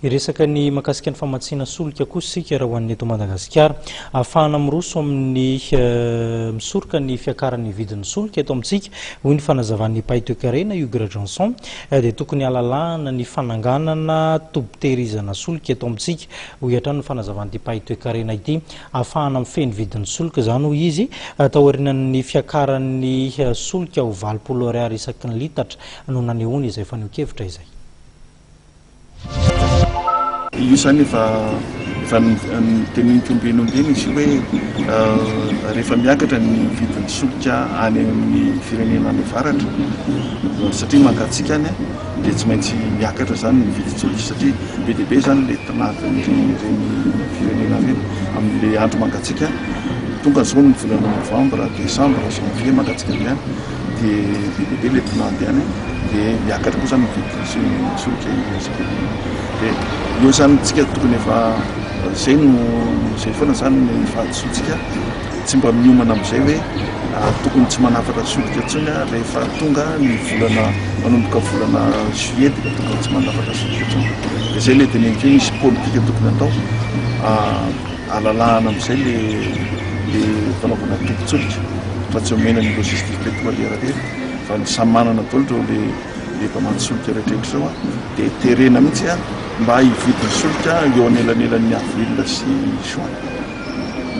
Hiresaka ny mahakasika ny famatsiana solika kosa isika raha ho an'ny eto Madagasikara. Ahafahana miroso amin'ny misoroka ny fiakaran'ny vidin'ny solika eto amintsika, hoy ny fanazavan'ny mpahay toekarena Hugues Rajohnson, dia tokony halalahana ny fananganana tobim-pitehirizana solika eto amintsika, hoy hatrany ny fanazavan'ity mpahay toekarena ity. Ahafahana mifehy ny vidin'ny solika izany, hoy izy, taorian'ny fiakaran'ny solika ho 80 ariary isaky ny litatra no nanehoany izay fanehoan-kevitra izay. Io izany efa efa noteneniko ombieny ombieny izy io hoe rehefa miakatra ny vidin'ny solika any amin'ny firenena any avaratra satria mangatsiaka any dia tsy maintsy miakatra izany ny vidin-tsolika satria be dia be izany ilay tinadin'ireny firenena ireny amin'ilay andro mangatsiaka tonga izao ny volana novambra, desambra, janvier mangatsiaka be any dia be dia be ilay tinady any dia miakatra koa izany ny vidin'ny solika iraisam-pirenena. Dia eo izany tsika tokony efa izay no izay foana izany ny fahadisoantsika, tsy mba miomana amin'izay hoe tokony tsy manafatra solika intsony rehefa tonga ny volana manomboka volana juillet dia tokony tsy manafatra solika intsony. Dia izay ilay teneniko hoe misy politika tokony atao alalahana amin'izay le le fanaovana tobin-tsolika fa tsy omena ny logistique pétrolière irery fa ny samy manana daholo ireo le le mpamatsy solika rehetrarehetra ireo dia terena mihitsy mba hividy ny solika eo anelanelan'ny avril sy juin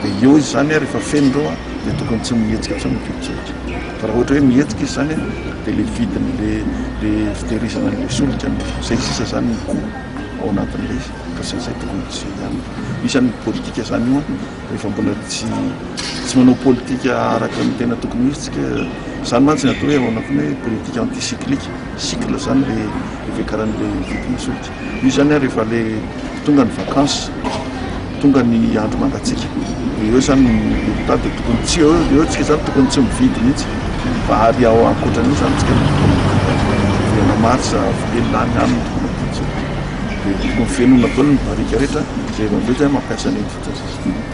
dia eo izy izany rehefa feno ireo dia tokony tsy mihetsika intsony ny vidin-tsolika fa raha ohatra hoe mihetsika izy izany dia le vidin'le le fitehirizana an'le solika no izay sisa izany ny coût ao anatin'ilay izy fa tsy izay tokony tsy ihany isan'ny politika izany io rehefa mbola tsy tsy manao politika araka ny tena tokony ho izy tsika izany mantsy ny atao hoe ao anatin'ny hoe politique anticyclique cycle zany le le fiakaran'le vidina solika io zany a rehefa le tonga ny vacances tonga ny andro mangatsiaka de eo zany le mitady de tokony tsy eo eo tsika zany tokony tsy mividy mihitsy fa ary ao ankoatran'io zany tsika tokony volana mars avril any any no tokony mividy solika de tokony fenoina daholo ny barika rehetra zay vao avy eo zay mampiasa an'iny fotsiny sisa.